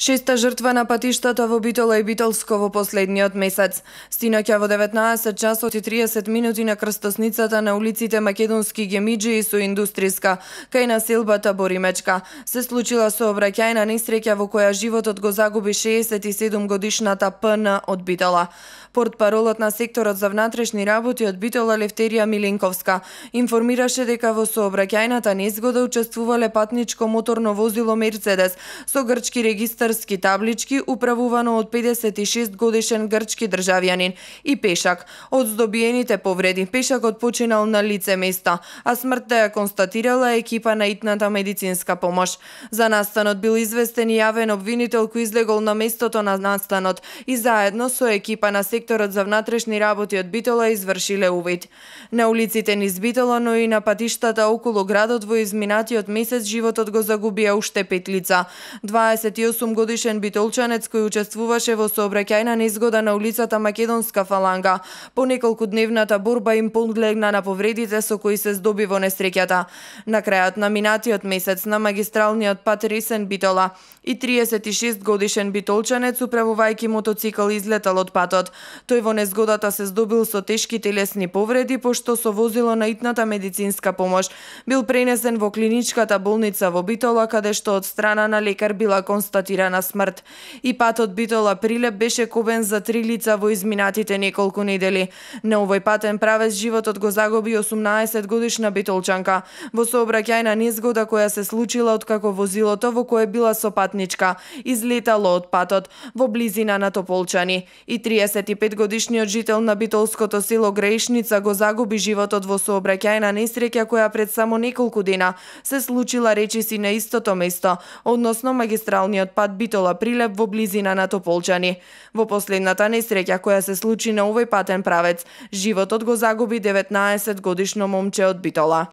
Шеста жртва на патиштата во Битола и Битолско во последниот месец. Стинаќа во 19 часот и 30 минути на крстосницата на улиците Македонски Гемиџи со Индустријска, кај населбата Боримечка, се случила сообраќајна несреќа во која животот го загуби 67 годишната ПН од Битола. Портпаролот на секторот за внатрешни работи од Битола Левтерија Милинковска информираше дека во сообраќајната незгода учествувале патничко моторно возило Мерцедес со грчки регистарски таблички управувано од 56 годишен грчки државјанин и пешак. Од здобиените повреди пешакот починал на лице место, а смртта ја констатирала екипа на итната медицинска помош. За настанот бил известен и јавен обвинител кој излегол на местото на настанот и заедно со екипа на секторот за внатрешни работи од Битола извршиле увид. На улиците низ Битола, но и на патиштата околу градот во изминатиот месец животот го загубија уште 5 лица. 28 годишен битолчанец кој учествуваше во сообраќајна незгода на улицата Македонска фаланга. По неколкудневната борба им подлегна на повредите со кои се здоби во несреќата. На крајот на минатиот месец на магистралниот пат Ресен Битола и 36 годишен битолчанец управувајќи мотоцикл излетал од патот. Тој во незгодата се здобил со тешки телесни повреди, пошто со возило на итната медицинска помош бил пренесен во клиничката болница во Битола, каде што од страна на лекар била констатирана смрт. И патот Битола Прилеп беше кобен за 3 лица во изминатите неколку недели. На овој патен правец животот го загуби 18 годишна битолчанка во сообраќајна незгода која се случила откако возилото во кое била сопатничка излетало од патот во близина на Тополчани. И 35 годишниот жител на битолското село Греишница го загуби животот во сообраќајна несреќа која пред само неколку дена се случила речиси на истото место, односно магистралниот пат Битола Прилеп во близина на Тополчани. Во последната несреќа која се случи на овој патен правец, животот го загуби 19 годишно момче од Битола.